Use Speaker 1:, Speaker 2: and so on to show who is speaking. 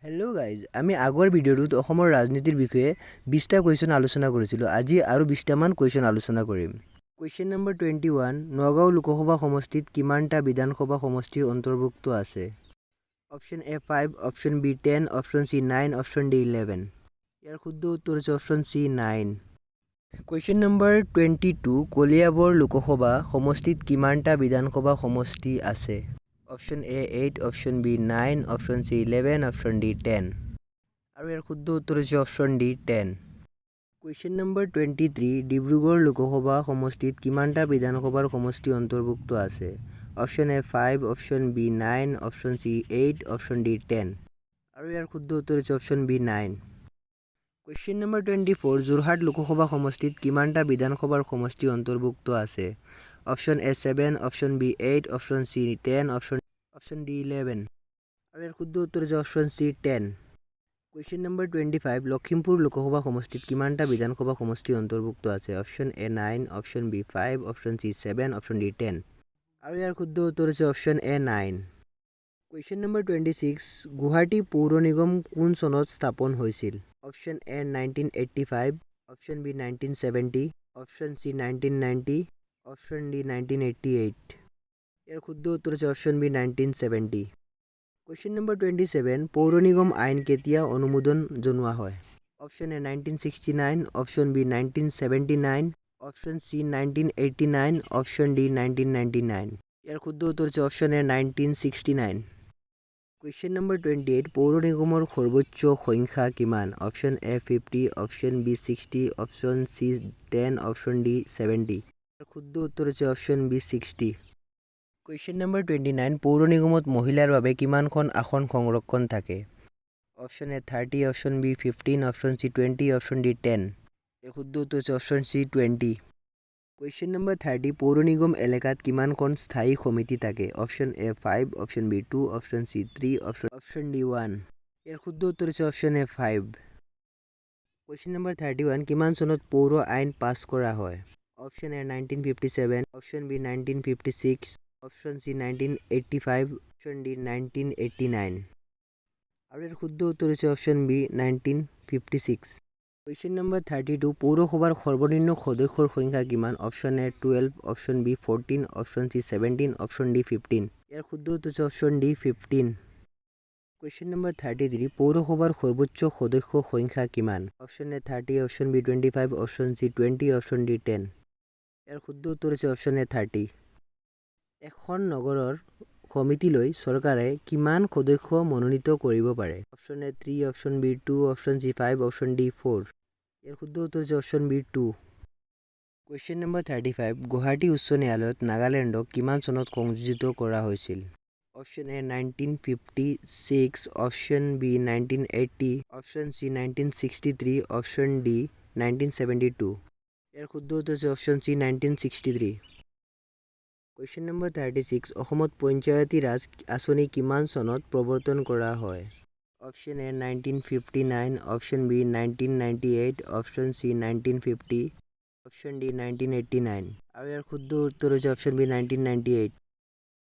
Speaker 1: Hello' guys, আমি আগৰ ভিডিঅ'টোত অসমৰ ৰাজনীতিৰ বিষয়ে 20টা কুৱেশ্যন আলোচনা কৰিছিলোঁ। আজি আৰু 20টামান কুৱেশ্যন আলোচনা কৰিম। কুৱেশ্যন নম্বৰ 21, নগাঁও লোকসভা সমষ্টিত কিমানটা বিধানসভা সমষ্টিৰ অন্তৰ্ভুক্ত আছে? Option A 5, option B 10, option C 9, option D 11। ইয়াৰ শুদ্ধ উত্তৰ হৈছে option C 9। Question number 22, Kaliabor Lok Sabha সমষ্টিত কিমানটা বিধানসভা সমষ্টি আছে? Option A 8, option B 9, option C 11, option D 10। আৰু ইয়াৰ শুদ্ধ উত্তৰ হৈছে option D 10। Question number 23, Dibrugarh Lok Sabha সমষ্টিত কিমানটা বিধানসভাৰ সমষ্টি অন্তৰ্ভুক্ত আছে? Option A 5, option B 9, option C 8, option D 10। আৰু ইয়াৰ শুদ্ধ উত্তৰ হৈছে option B 9। Question number 24, Jorhat Lok Sabha সমষ্টিত কিমানটা বিধানসভাৰ সমষ্টি অন্তৰ্ভুক্ত আছে? Option A 7, option B 8, option C 10, option D 11। আৰু ইয়াৰ শুদ্ধ উত্তৰ হৈছে option C 10। Question number 25, Lakhimpur Lok Sabha সমষ্টিত কিমানটা বিধানসভা সমষ্টি অন্তৰ্ভুক্ত আছে? Option A 9, option B 5, option C 7, option D 10। আৰু ইয়াৰ শুদ্ধ উত্তৰ হৈছে option A 9। Question number 26, Guwahati পৌৰ নিগম কোন চনত স্থাপন হৈছিল? Option A 1985, option B 1970, option C 1990, option D 1988। ইয়াৰ শুদ্ধ উত্তৰ হৈছে option B 1970। Question number 27, পৌৰ নিগম আইন কেতিয়া অনুমোদন জনোৱা হয়? Option A 1969, option B 1979, option C 1989, option D 1999। ইয়াৰ শুদ্ধ উত্তৰ হৈছে option A 1969। Question number 28, পৌৰ নিগমৰ সৰ্বোচ্চ সংখ্যা কিমান? Option A 50, option B 60, option C 10, option D 70। ইয়াৰ শুদ্ধ উত্তৰ হৈছে option B 60। Question number 29, পৌৰ নিগমত মহিলাৰ বাবে কিমানখন আসন সংৰক্ষণ থাকে? Option A 30, option B 15, option C 20, option D 10। ইয়াৰ শুদ্ধ উত্তৰ হৈছে option C 20। Question number 30, পৌৰ নিগম এলেকাত কিমানখন স্থায়ী সমিতি থাকে? Option A 5, option B 2, option C 3, option D 1। ইয়াৰ শুদ্ধ উত্তৰ হৈছে option A 5। Question number 31, কিমান চনত পৌৰ আইন পাছ কৰা হয়? Option A 1957, option B 1956, option C 1985, option D 1989। আৰু ইয়াৰ শুদ্ধ উত্তৰ হৈছে option B 1956। Question number 32, পৌৰসভাৰ সৰ্বনিম্ন সদস্যৰ সংখ্যা কিমান? Option A 12, option B 14, option C 17, option D 15। ইয়াৰ শুদ্ধ উত্তৰ হৈছে option D 15। Question number 33, পৌৰসভাৰ সৰ্বোচ্চ সদস্য সংখ্যা কিমান? Option A 30, option B 25, option C 20, option D 10। ইয়াৰ শুদ্ধ উত্তৰ হৈছে অপশ্যন এ 30। এখন নগৰৰ সমিতিলৈ চৰকাৰে কিমান সদস্য মনোনীত কৰিব পাৰে? Option A 3, option B 2, option C 5, option D 4। ইয়াৰ শুদ্ধ উত্তৰ হৈছে option B 2। Question number 35, Guwahati উচ্চ ন্যায়ালয়ত নাগালেণ্ডক কিমান চনত সংযোজিত কৰা হৈছিল? Option A 1956, option B 1980, option C 1963, option D 1972। ইয়াৰ শুদ্ধ উত্তৰ হৈছে option C 1963। Question number 36, অসমত পঞ্চায়তী ৰাজ আঁচনি কিমান চনত প্ৰৱৰ্তন কৰা হয়? Option A 1959, option B 1998, option C 1950, option D 1989। আৰু ইয়াৰ শুদ্ধ উত্তৰ হৈছে option B 1998।